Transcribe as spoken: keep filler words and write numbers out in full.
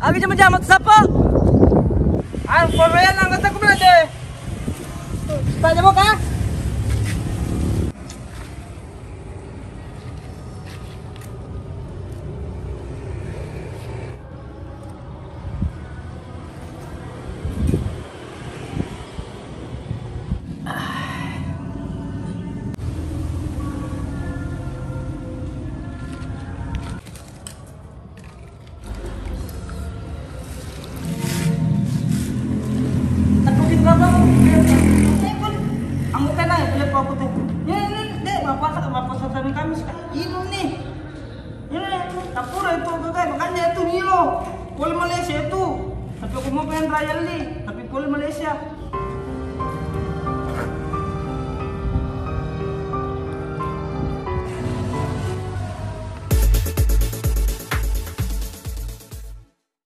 Aga jama-jama tu sapa? Ang poroyan ang kata ku belajar. Tanya mo ka? Takkutin baba, anggo kena ya, boleh kau putih. Ya, ini, dek, bapak, bapak sasani kami sekarang. Ini nih. Ini, tapura itu, kakak, makanya itu Nilo. Boleh Malaysia itu. Tapi aku mau pengen raya li, tapi boleh Malaysia.